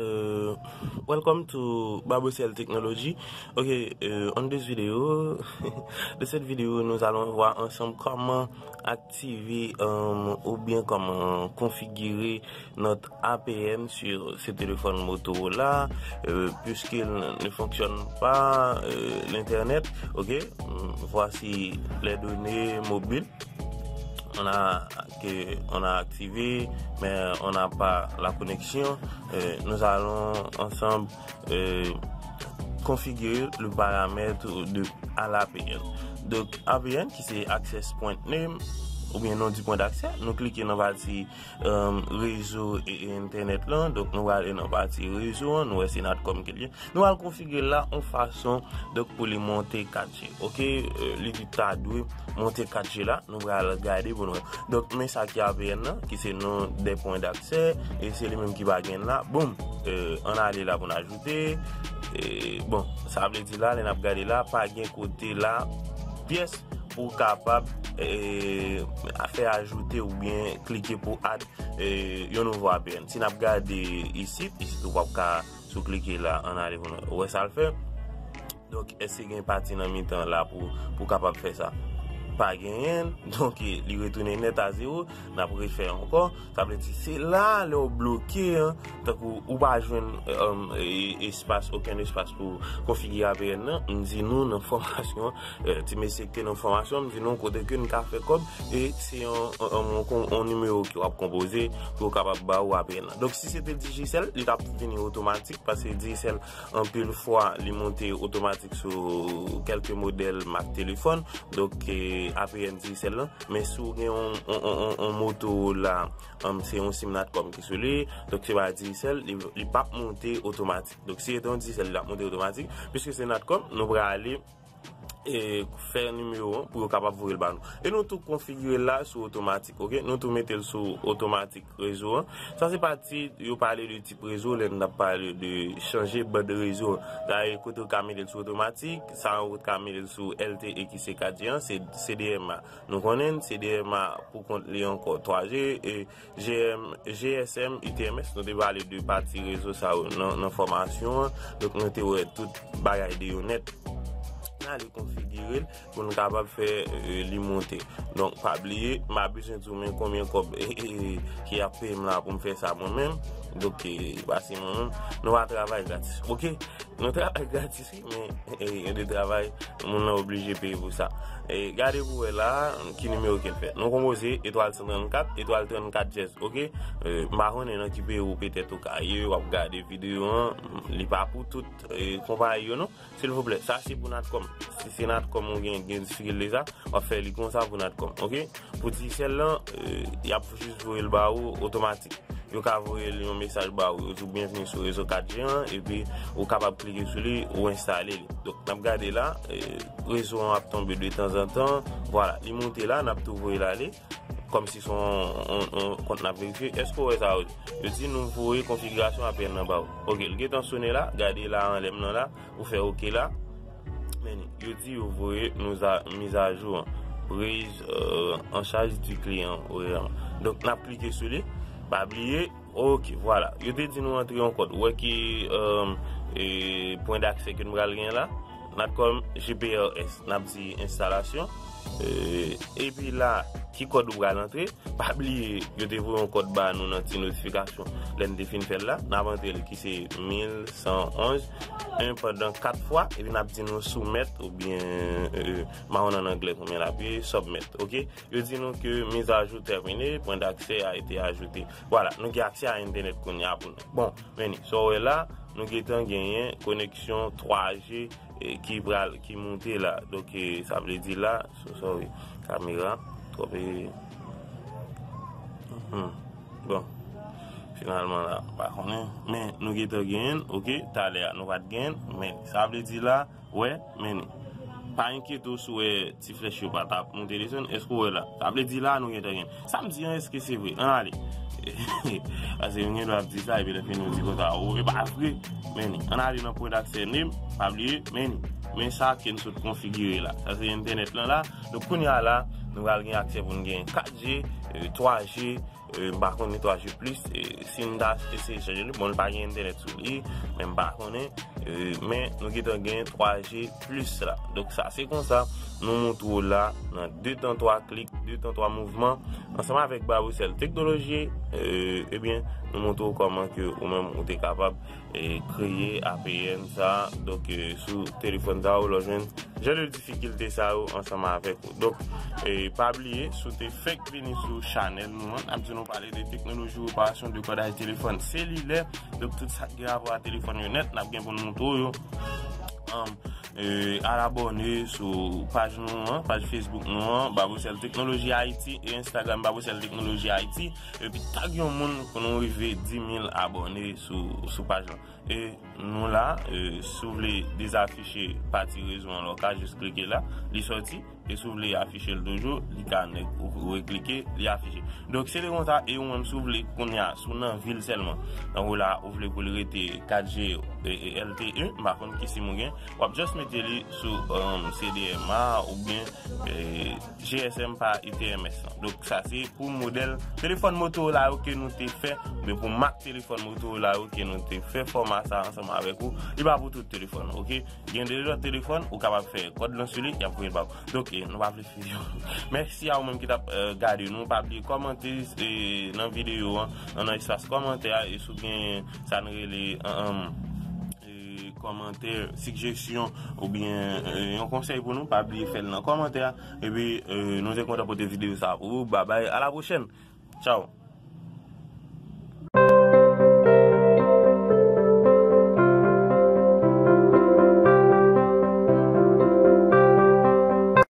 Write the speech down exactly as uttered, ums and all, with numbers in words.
Uh, welcome to Babocel Technology. Ok, euh, on this video, dans cette vidéo, nous allons voir ensemble comment activer euh, ou bien comment configurer notre A P N sur ce téléphone Motorola, euh, puisqu'il ne fonctionne pas euh, l'Internet. Ok, voici les données mobiles. On a, que on a activé, mais on n'a pas la connexion. Euh, nous allons ensemble euh, configurer le paramètre de à l'A P N. Donc, A P N, qui c'est Access Point Name, ou bien nom du point d'accès, nous cliquons dans la partie euh, réseau et, et internet là. Donc, nous allons dans la partie réseau, nous allons essayer notre comme client. Nou al konfigire la yon fason, donk, pou li monte kat G. Ok, euh, li ta dwe monte kat G la, nou pral gade pou nou wè. Donk, men sa ki A P N nan, ki se non de pwen d'aksè, e se li menm ki pa gen la. Boum, euh, ann ale la pou n ajoute. E, bon, sa vle di la, lè n ap gade la, pa gen kote la, pyès pou w kapab euh, fè ajoute oubyen klike pou add euh, yon nouvo A P N. Si n ap gade isit, isit ou p ap ka sou klike la, ann ale pou nou wè sa l fè. Donk, èske gen pati nan mitan la pou, pou kapab fè sa? Pa genyen, donk li retounen nèt a zewo, n ap refè ankò. Sa vle di, se la, lè w bloke an, tankou ou pa jwenn um, e- espas, okenn espas pou konfigire A P N nan, m di nou nan fòmasyon, euh, ti mesye ki te nan fòmasyon, m di nou kote ke n ka fè kòb, e se yon, yon, yon, yon nimewo ki w ap konpoze pou yo kapab ba ou A P N nan. Donk, si se te Digicel, li t ap vini otomatik, paske Digicel, anpil fwa, li monte otomatik sou kèlke modèl mak telefòn. Donk, eh, A P N Digicel lan. Men si w gen yon, yon, yon, yon, yon Motorola, um, se yon sim Natcom ki sou li. Donk, se pa Digicel, li, li p ap monte otomatik. Donk, si se te yon Digicel, li t ap monte otomatik. Piske se Natcom, nou prale e fè nimewo an pou yo kapab voye l ba nou. E nou tou konfigire l la sou otomatik, ok? Nou tou mete l sou otomatik rezo an. Sa se pati yo pale de tip rezo lè n ap pale de chanje band rezo. Dayè, kote w ka mete l sou otomatik, sa ou ka mete l sou L T E ki se kat G an, se C D M A. Nou konnen C D M A pou kont li ankò twa G, e G M, G S M, U T M S, nou te pale de pati rezo sa yo nan, nan fòmasyon an. Donk, nou te wè tout bagay de yo nèt. N ale konfigire l pou n kapab fè, euh, li monte. Donk, pa bliye, m pa bezwen di w men konbyen kòb ki ap peye m la pou m fè sa mwen menm. Donk, eh, pase mwen menm. Nou pa travay gratis, ok? Nou travay gratis, wi, men, eh, gen de travay, moun nan oblije peye pou sa. E gade pou wè la, ki nimewo ke n fè. Nou konpoze etwal san trannkat, etwal trannkat dyèz, ok? Eh, m pa konnen nan ki peyi ou petèt ou ka ye, w ap gade videyo an, li pa pou tout, eh, konpayi yo, non. Silvouplè, sa se pou Natcom. Si se Natcom ou gen, gen difikilte sa, w ap fè li konsa pou Natcom, ok? Pou Digicel lan, eh, y ap jis voye l ba ou otomatik. Yo ka voye l yon mesaj ba ou, yo di w byenvni sou rezo kat G an, epi ou kapab klike sou li, ou enstale li. Donk, n ap gade la, eh, rezo an ap tonbe de tanzantan. Vwala, li monte la, n ap tou voye l ale. Kòmsi se yon, yon, yon kont n ap verifye. Èske w wè sa yo? Yo di nou voye konfigirasyon A P N nan ba ou. Ok, l gentan sonnen la, gade la anlè m nan la, ou fè ok la. Men, yo di yo voye nou a, mizajou an. Prise euh, en charge du client, wi, an. Donk, n ap klike sou li. Pa bliye, ok, vwala. Yo te di nou antre yon kòd. Ou wè ki euh, e, pwen d'aksè ke nou pral gen la? Natcom G P R S. N ap di enstalasyon. Euh, epi la, ki kòd ou pral antre? Pa bliye, yo te voye yon kòd ba nou nan ti notifikasyon lè n te fin fè l la. N ap antre l ki se mil san onz, en pandan kat fwa, epi n ap di nou soumèt oubyen, euh, m pa konn an anglè konbyen l ap ye, submit, ok? Yo di nou ke mizajou tèmine, pwen d'aksè a ete ajoute. Vwala, nou gen aksè a entènèt kounye a pou nou. Bon, men sa w wè la, nou gentan genyen koneksyon twa G, eh, ki pral, ki moute la. Donk, eh, sa vle di la, so sorry, kamera, twòp, eh, hmm, bon, finalman la, pa konnen. Men, nou gentan genyen, ok, talè a, nou pa t genyen, men, sa vle di la, wè, men, pa enkyete w si w wè ti flèch yo pa t ap moute desann, èske w wè la? Sa vle di la, nou gentan genyen. Sa m di an, èske se vre? Ann ale. Paske yon gen dwa ap di sa, epi lè fini yo di konsa, o, e pa vre. Men, ann ale nan pwen d'aksè name, pa bliye, men, men sa ke n sot konfigire la. Sa se entènèt lan la. Donk, kounye a la, nou pral gen aksè pou n gen kat G, euh, twa G, E, m pa konnen twa G plis, e, si m ta eseye chanje li, bon, li pa gen entènèt sou li, men m pa konnen, e, men nou gentan gen twa G plis la. Donk sa se konsa, nou montre w la, nan de tan twa klik, de tan twa mouvman, ansanm avèk Babocel Teknoloji, e, ebyen, nou montre w kòman ke ou menm ou te kapab, e, kreye A P N sa, donk, e, sou telefòn sa ou lò jwenn jan de difikilte sa yo ansanm avèk ou. Donk, e, pa bliye, si w te fèk vini sou chanèl nou an, n ap di nou pale de teknoloji reparasyon de kòdaj telefòn selilè. Donk, tout sa ki gen rapò a telefòn yo nèt, n ap gen pou n montre w yo. Um, e, al abòne sou paj nou an, paj Facebook nou an, Babocel Teknoloji Ayiti, e Instagram Babocel Teknoloji Ayiti, epi tag yon moun pou nou rive dis mil abòne sou, sou paj lan. E nou la, e, si w vle dezafiche pati rezo an, lò ka jis klike la, li sòti, e si w vle afiche l toujou, li ka nèk ou, ou reklike, li afiche. Donk, se de konsa, e ou menm si w vle kounye a, si w nan vil sèlman, tankou la, ou vle pou l rete kat G, e, e, L T E, m pa konn ki sim ou gen, w ap just mete li sou, um, C D M A oubyen, e, G S M pa U T M S lan. Donk, sa se pou modèl telefòn Motorola yo ke nou te fè, oubyen pou mak telefòn Motorola yo ke nou te fè fòma sa ansanm avèk ou. Li pa pou tout telefòn, oke? Gen de lòt telefòn, ou kapab fè kòd lan sou li, y ap voye l ba ou. Donk, e, nou pa vle fè yo. Mèsi a ou menm ki t ap, e, gade nou. Pa bliye kòmante, e, nan videyo an, nan, nan espas kòmantè a, e si w gen sa n rele, e, e, e, kòmantè, sigjesyon, oubyen, e, yon konsèy pou nou, pa bliye fè l nan kòmantè a. Epi, e, nou te kontan pote videyo sa pou ou. Babay, a la pwochèn. Tchaw.